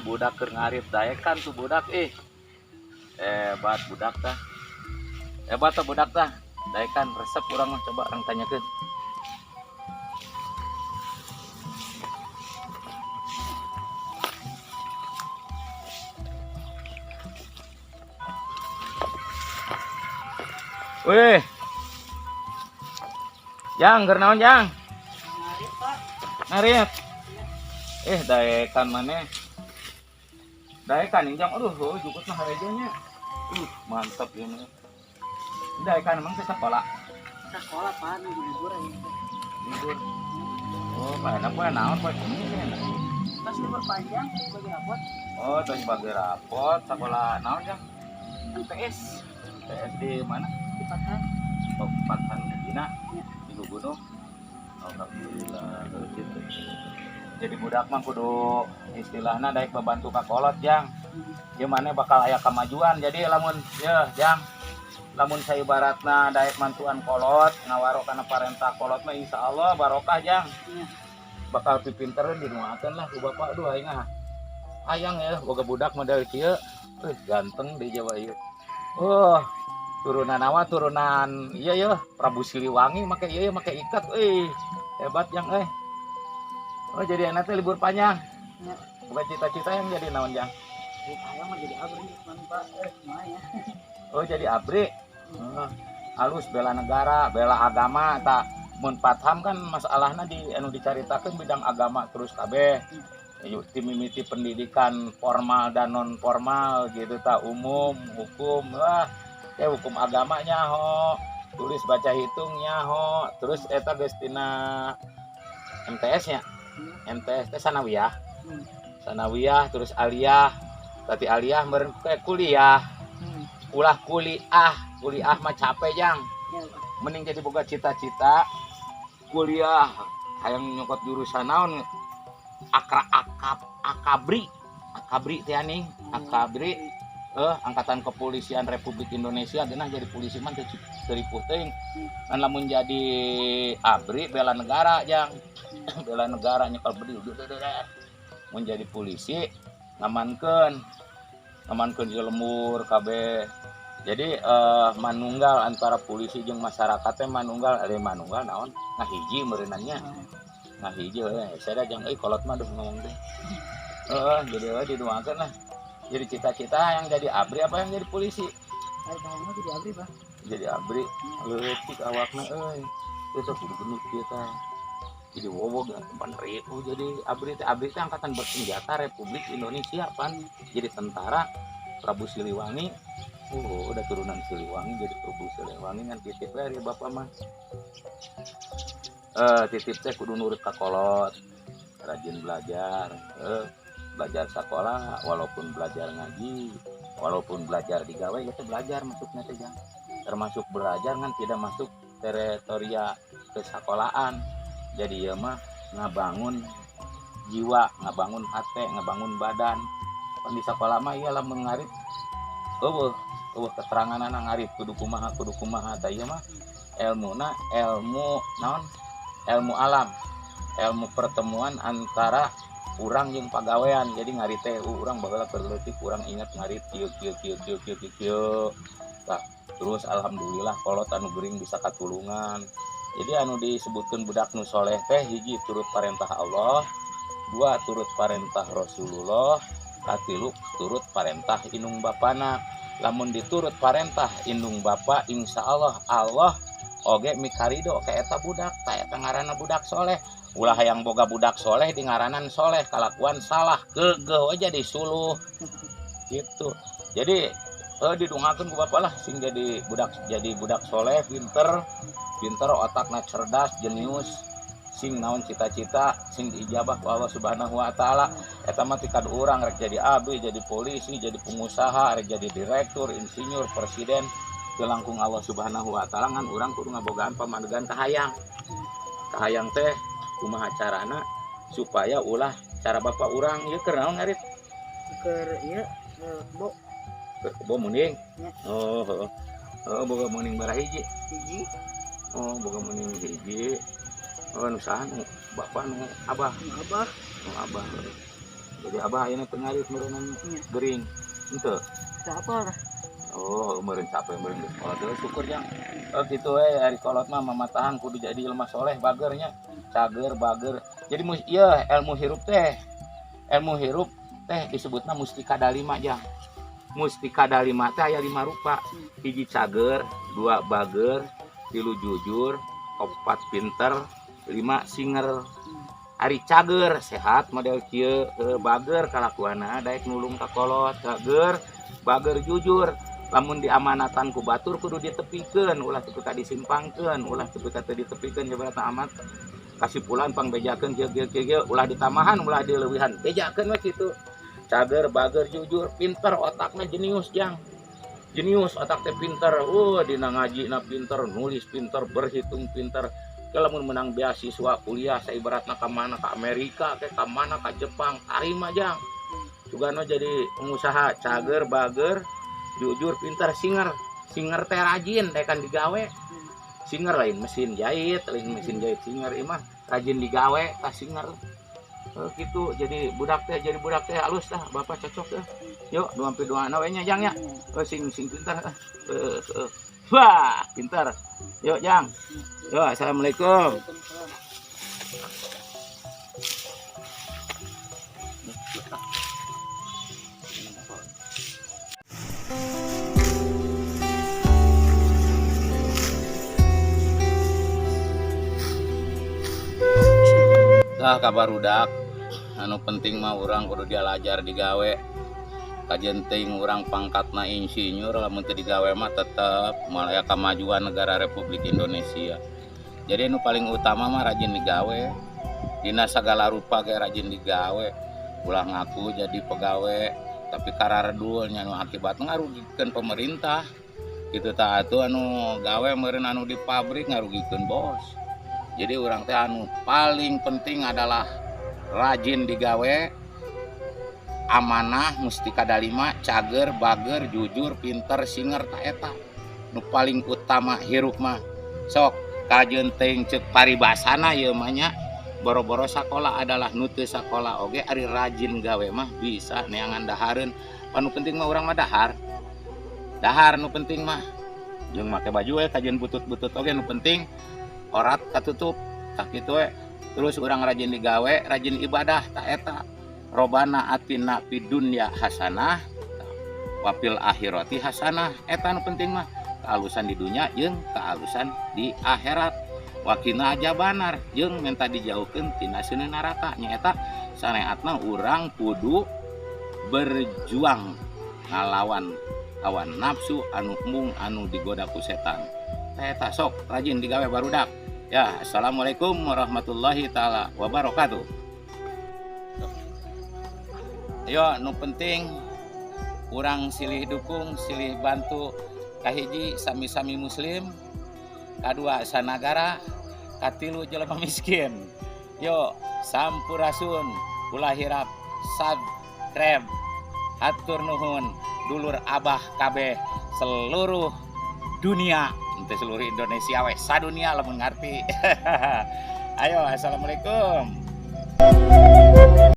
Tuh budak keur ngarit daekan tuh budak ih. Hebat budak tah. Hebat tuh budak tah. Daekan resep urang mah coba urang tanyakeun. Wih. Jang, keur naon, Jang? Ngarit, Pak. Ngarit. Daekan maneh. Daekan ini, Jang. Aduh, oh, jukut mah harejo nya. Mantap ieu mah. Daekan emang teh sekolah. Sekolah, Pak, nunggu libur aja. Libur. Oh, Pak, enak poe naon poe kemis ya? Pas libur panjang bagi rapot. Oh, terus bagi rapot sekolah naon, Jang? MTS. MTS di mana? Di Pathan. Oh, Pathan Medina. Ya. Di Gunung. Alhamdulillah gitu. Jadi budak mah kudu istilahna daek babantu ka kolot, Jang. Ieu maneh bakal aya kamajuan. Jadi lamun ye, Jang, lamun saibaratna daek mantuan kolot, ngawaro kana parentah kolot mah insyaallah barokah, Jang. Ya. Bakal pipintereun dinuakeun lah ku bapak duh aing ah. Hayang ya boga budak model kieu. Ganteng di Jawa ieu. Turunan awa turunan iya ya Prabu Siliwangi make ieu make ikat euy. Hebat Jang euy. Oh, jadi enak teh libur panjang. Ya. Bukan cita-cita yang jadi naon, Jang? Hayang mah jadi abri, cuman Pak, kumaha ya. Oh, jadi abri. Heeh. Halus bela negara, bela agama tak mun Patham kan masalahna di anu dicaritakeun bidang agama terus kabeh. Yuk tim mimiti pendidikan formal dan non formal gitu tak umum, hukum lah. Teh hukum agamanya ho, tulis baca hitungnya ho, terus eta geus tina MTS nya. MTS teh sanawiyah. Sanawiyah terus aliyah. Berarti aliyah meureun ke kuliah. Ulah kuliah, kuliah mah capek, Jang. Ya, Pak. Mending jadi boga cita-cita kuliah hayang nyokot jurusan naon akra akab akabri akabri teh aning akabri angkatan kepolisian Republik Indonesia geunah jadi polisi mah teu ripuh teuing. Ngan lamun jadi abri bela negara, Jang. Bela negara nyekel bedil deh. Mun jadi polisi ngamankeun di lembur kabeh. Jadi manunggal antara polisi jeung masyarakat teh manunggal ari manunggal naon ngahiji meureunannya. Ngahiji we saya jang euy kolot mah duh ngomong teh. Heeh, jadi we didoakeun lah. Jadi cita-cita yang jadi abri apa yang jadi polisi? Ari hayang mah jadi abri, Pak. Jadi abri leutik awakna euy. Teu sok kudu genut kieu tah. Jadi wowog bener itu jadi abri teh abri teh angkatan bersenjata Republik Indonesia pan. Jadi tentara Prabu Siliwangi. Oh, udah turunan Siliwangi jadi Prabu Siliwangi ngan titip we ari bapak mah. Titip teh kudu nurut ka kolot. Rajin belajar, belajar sekolah walaupun belajar ngaji, walaupun belajar digawe itu belajar masuknya teh, Jang. Termasuk belajar kan tidak masuk teritoria kesekolahan. Jadi ieu mah ngabangun jiwa, ngabangun hati, ngabangun badan. Pan di sekolah mah ieu lamun ngarit eueuh, eueuh keteranganana ngarit kudu kumaha kudu kumaha tah ieu mah elmuna ilmu naon? Ilmu alam, ilmu pertemuan antara urang jeung pagawean. Jadi ngarit teh urang baheula keur leutik urang ingat ngarit kieu kieu kieu kieu kieu kieu kieu. Tah, terus alhamdulillah kolot anu geuring bisa katulungan. Jadi anu disebutkeun budak nu soleh teh hiji turut parentah Allah, dua turut parentah Rasulullah, katilu turut parentah indung bapana. Lamun diturut parentah indung bapa insyaallah Allah oge mikarido ka eta budak, ta eta ngaranna budak soleh. Ulah hayang boga budak soleh di ngaranan soleh kalakuan salah keugeuh aja disuluh gitu. Jadi didungakeun ku bapak lah sing jadi budak soleh, pinter, pinter otakna cerdas, jenius, sing naon cita-cita sing diijabah ku Allah Subhanahu wa taala. Eta mah tikad urang rek jadi abri, jadi polisi, jadi pengusaha, rek jadi direktur, insinyur, presiden, teu langkung Allah Subhanahu wa taala ngan urang kudu ngabogaan pamadegan kahayang. Kahayang teh kumaha carana supaya ulah cara bapak urang ieu keur naon ngarit? Keur ieu kebo. Keur kebo munding. Ya. Oh, heeh. Oh, boga munding bara hiji. Hiji. Oh, boga munding hiji. Oh, nu saha nu bapak nu abah? Nu abah. Nu abah. Jadi abah ayeuna teu ngarit meureunna gering. Henteu. Teu apal tah. Oh, meureun capek meureun geus kolot deui syukur jang. Oh kitu we ari kolot mah mamatahan kudu jadi jelema soleh bager nya. Cager bager. Jadi ieu ilmu hirup teh. Ilmu hirup teh disebutna mustika dalima jang. Mustika dalima teh aya 5 rupa. Hiji cager, 2 bager, 3 jujur, 4 pinter, 5 singer. Ari cager sehat model kieu, bager kalakuanna daek nulung ka kolot, cager, bager jujur. Lamun diamanatan ku batur kudu ditepikeun, ulah tepi ka disimpangkeun, ulah tepi ka teu ditepikeun ibaratna amat kasipulan pangbejakeun kieu kieu kieu kieu, ulah ditamahan, ulah dileuwihan, bejakeun we kitu. Cager, bager, jujur, pinter, otakna jenius jang. Jenius otak teh pinter, dina ngajina pinter, nulis pinter, berhitung pinter. Lamun menang beasiswa kuliah saibaratna ka mana, ka Amerika ke ka mana, ka Jepang, tarima jang. Sugano jadi pengusaha, cager, bager, jujur, pinter, singer. Singer teh rajin, teh kan digawe. Singer lain mesin jahit, lain mesin jahit singer ieu mah rajin digawe tah singer. Gitu, jadi budak teh, jadi budak teh halus tah, bapak cocok teh. Yuk, dua sampai dua anak we nya jang nya. Sing sing pinter. Wah, pinter. Yuk, Jang. Yuk, assalamualaikum. Tah kabarudak anu penting mah urang kudu dialajar digawe. Kajen teuing urang pangkatna insinyur lamun teu digawe mah tetep moal aya kamajuan negara Republik Indonesia. Jadi anu paling utama mah rajin digawe. Dina sagala rupa ge rajin digawe. Ulah ngaku jadi pegawe tapi kararedul nya anu akibatna ngarugikeun pemerintah. Kitu tah atuh anu gawe meureun anu di pabrik ngarugikeun bos. Jadi urang teh anu paling penting adalah rajin digawe, amanah, mustika dalima, cager, bager, jujur, pinter, singer, ta eta. Nu paling utama hirup mah. Sok kajeun teuing ceuk paribasana ieu mah nya, boro-boro sakola adalah nu teu sakola oge ari rajin gawe mah bisa neangan dahareun. Anu penting mah urang mah dahar. Dahar nu penting mah. Jeung make baju we kajeun butut-butut oge nu penting orat katutup tah kitu we. Terus urang rajin digawe, rajin ibadah ta eta. Robana atina fid dunya hasanah wa fil akhirati hasanah. Eta nu penting mah kealusan di dunya jeung kealusan di akhirat. Wa qina azabannar jeung minta dijauhkeun tina seuneu neraka. Nyaeta sareatna urang kudu berjuang ngalawan hawa nafsu anu embung anu digoda ku setan. Eta sok rajin digawe barudak. Ya, assalamualaikum warahmatullahi taala wabarakatuh. Yo, nu penting urang silih dukung, silih bantu. Kahiji sami-sami muslim, kadua sanagara, katilu jelema miskin. Yo, sampurasun, ulah hirap, subscribe, hatur nuhun, dulur abah kabeh seluruh dunia, ente seluruh Indonesia weh, sadunia lamun ngarti. Ayo, assalamualaikum.